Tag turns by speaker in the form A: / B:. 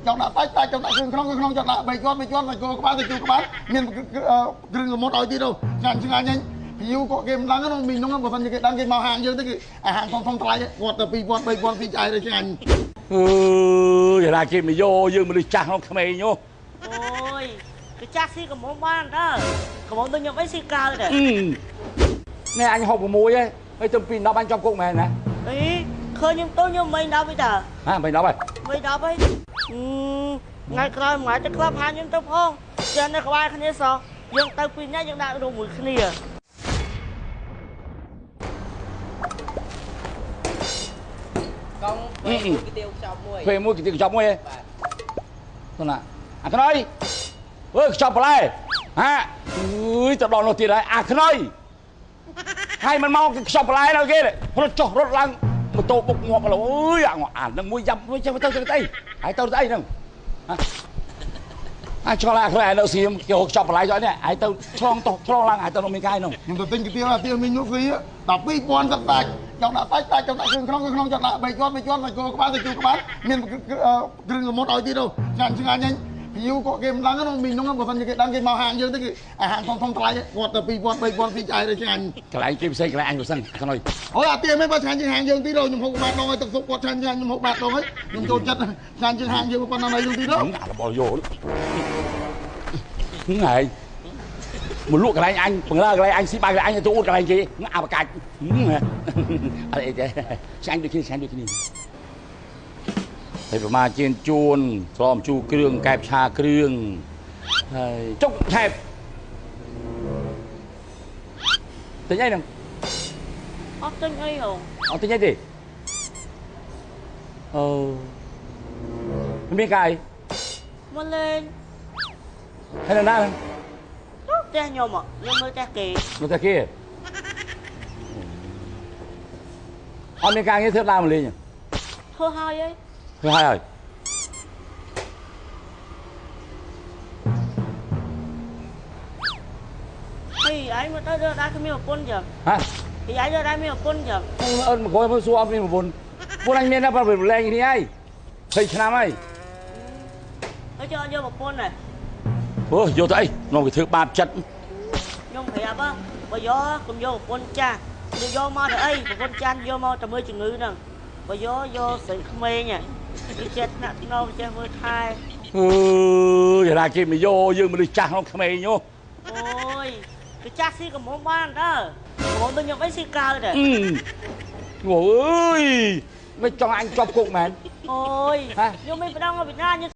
A: ចង់ដាក់សាច់សាច់ចង់ដាក់គ្រឿងក្នុងគ្រឿងក្នុងចង់ដាក់3ជាន់3ជាន់សាច់គោក្បាលសាច់ជូរក្បាលមានគ្រឿងសមុទ្រឲ្យទៀតទៅឆ្ងាញ់ឆ្ងាញ់ហ្នឹងភ្ញៀវក៏គេមិនដឹងនោះមីងនោះបើសិនជាគេដឹងគេមកហាងយើងទៅគេអាហាងធំធំថ្លៃគាត់ទៅ2000 3000ពីឆ្អែតទៅឆ្ងាញ់
B: អឺយារ៉ាគេមកយកយើងមនុស្សចាស់ក្នុងក្មេងនោះ
C: អូយគេចាស់ស៊ីកំមុំបានតើកំមុំដូចខ្ញុំអីស៊ីកើដែរ
B: នេះអញ66ហើយហើយទៅពី10អញជាប់គុកមែនណា
C: អីឃើញខ្ញុំទៅខ្ញុំមិន10ទេតើ
B: ហ่าមិន10ហើយ
C: មិន10ហើយថ្ងៃក្រោយមួយថ្ងៃទៅក្លាប់ហាងខ្ញុំទៅផងចេះនៅក្បែរគ្នាសោះយើងទៅពីរនាក់យើងដាក់រួមមួយគ្នា
D: កង់ពេលមួយគីទៀវខ្ចប់មួយ
B: ពេលមួយគីទៀវខ្ចប់មួយហ៎បាទទៅណាអាខ្នុយអើយខ្ចប់បន្លែហាអើយទៅដល់នោះទៀតហើយអាខ្នុយហើយមិនមកខ្ចប់បន្លែនៅគេរត់ចុះរត់ឡើងម៉ូតូបុកងាប់អើយអានឹងមួយយ៉ាប់មួយចេះទៅទៅអីហើយទៅទៅអីហ្នឹងអាចឆ្លងអាខ្នុយអានៅសៀមគេខ្ចប់បន្លែចុះនេះហើយទៅឆ្លងតោះឆ្លងឡើងហើយទៅនោះមានកាយនោះ
A: ខ្ញុំទៅទិញគីទៀវអាទៀវមីងនោះស៊ី12000ទឹកសាច់ចង់ដាក់សាច់សាច់ចង់ដាក់គ្រឿងក្នុងគ្រឿងក្នុងចង់ដាក់3ជាន់3ជាន់សាច់គោក្បាលសាច់ជូរក្បាលមានគ្រឿងសមុទ្រឲ្យទៀតទៅឆ្ងាញ់ឆ្ងាញ់ហ្នឹងភ្ញៀវក៏គេមិនដឹងនោះមីងនោះបើសិនជាគេដឹងគេមកហាងយើងទៅគេអាហាងធំធំថ្លៃគាត់ទៅ2000 3000ពីឆ្អែតទៅឆ្ងាញ់
B: កន្លែងគេផ្សេងកន្លែងអញក៏សឹងខ្នុយ
A: អូយអាទៀមិនបើឆ្ងាញ់ជាងហាងយើងទីទៅខ្ញុំហូបបាតដងឲ្យទឹកស៊ុបគាត់ឆ្ងាញ់ឆ្ងាញ់ខ្ញុំហូបបាតដងឲ្យខ្ញុំចូលចិត្តឆ្ងាញ់ជាងហាងយើងប៉ុណ្ណាយើងទីទៅ
B: របស់យោហ្នឹងមកលក់កន្លែងអញបង្រើកន្លែងអញស៊ីបាយកន្លែងអញទៅអួតកន្លែងគេអាបកាច់អត់អីទេឆ្ងាញ់ដូចគ្នាឆ្ងាញ់ដូចគ្នាហើយប្រមាជៀនជួនស្រមជូរគ្រឿងកែបឆាគ្រឿងហើយចុកឆែបទិញអីហ្នឹង
C: អត់ទិញអីហ៎
B: អត់ទិញអីទេអូមានកាយ
C: មកលេង
B: ហើយនៅណាហ្នឹង
C: ផ្ទះខ្ញុំខ្ញុំនៅផ្ទះគេ
B: នៅផ្ទះគេអត់មានការងារធ្វើដើមលេង
C: ធ្វើហើយអី
B: ធ្វើហើយហើយ
C: ហីឯងមកទៅដើរគ្មានប្រពន្ធចឹង
B: ហ៎
C: ហីឯងដើរមានប្រពន្ធចឹង
B: អត់មកក្រោយមកសួរអត់មានប្រពន្ធពួកអញមានតែប្រលែងគ្នាហើយ20ឆ្នាំហើយ
C: ហើយចង់យកប្រពន្ធហ៎
B: អូយកទៅអីនាំគេធ្វើបាបចិត្ត
C: ខ្ញុំប្រាប់បើយកកុំយកប្រពន្ធចាស់យកមកទៅអីប្រពន្ធចាស់យកមកតែមើលជំងឺហ្នឹងបើយកយកស្រីក្មេងគេចេះថ្នាក់ថ្នមចេះមើលថែ
B: អើយរ៉ាគេមកយកយើងមនុស្សចាស់ក្នុងក្មេងនោះ
C: អូយគេចាស់ស៊ីកំមុំបានតើកំមុំដូចខ្ញុំអីស៊ីកើដែរ
B: អូយមិនចង់អញជាប់គុកមែន
C: អូយខ្ញុំមិនប្រដងពីណា